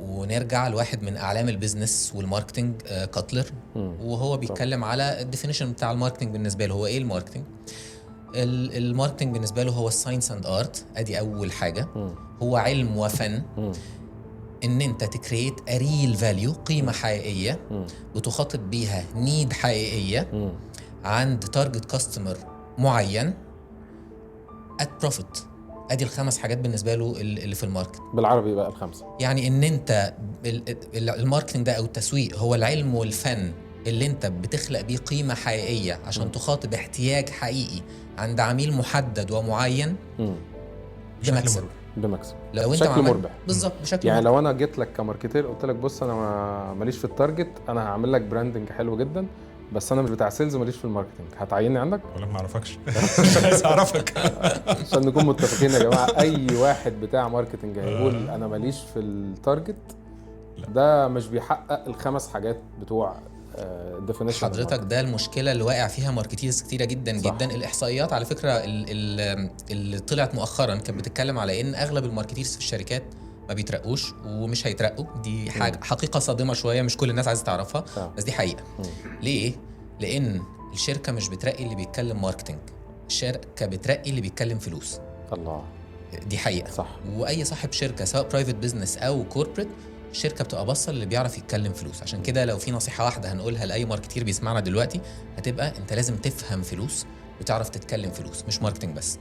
ونرجع لواحد من اعلام ال business وال marketing، كاتلر، وهو بيتكلم على ال definition بتاع ال marketing. بالنسبة له هو ايه ال marketing؟ ال marketing بالنسبة له هو ال science and art. ادي اول حاجه، هو علم وفن ان انت ت create a real value، قيمة حقيقية بتخاطب بيها need حقيقية عند target customer معين at profit. ادي الخمس حاجات بالنسبة له اللي في ال market. بالعربي بقى الخمسه. يعني ان انت ال marketing ده او التسويق هو العلم والفن اللي انت بتخلق بيه قيمة حقيقية عشان تخاطب احتياج حقيقي عند عميل محدد ومعين بشكل بمكسب. مربح. بمكسب. لو انت بشكل ما عملت- مربح. بالظبط، بشكل يعني مربح. لو انا جيت لك ك marketer قلت لك بص، انا ماليش في ال target، انا هعمل لك branding حلو جدا، بس انا مش بتاع sales وماليش في ال marketing، هتعيني عندك؟ بقول لك ما اعرفكش، مش عايز اعرفك. عشان نكون متفقين يا جماعه، اي واحد بتاع marketing هيقول انا ماليش في ال target لا. ده مش بيحقق الخمس حاجات بتوع ال definition. حضرتك ده المشكلة اللي واقع فيها marketers كتيرة جدا جدا. الاحصائيات على فكرة اللي طلعت مؤخرا كانت بتتكلم على ان اغلب ال marketers في الشركات ما بيترقوش ومش هيترقوا. دي حاجة حقيقة صادمه شويه، مش كل الناس عايزه تعرفها، بس دي حقيقه. ليه؟ لان الشركة مش بترقي اللي بيتكلم marketing، الشركة بترقي اللي بيتكلم فلوس. الله. دي حقيقه. واي صاحب شركة سواء private business او corporate، الشركة بتبقى باصة اللي بيعرف يتكلم فلوس. عشان كده لو في نصيحة واحدة هنقولها لاي marketer بيسمعنا دلوقتي هتبقى انت لازم تفهم فلوس وتعرف تتكلم فلوس، مش marketing بس.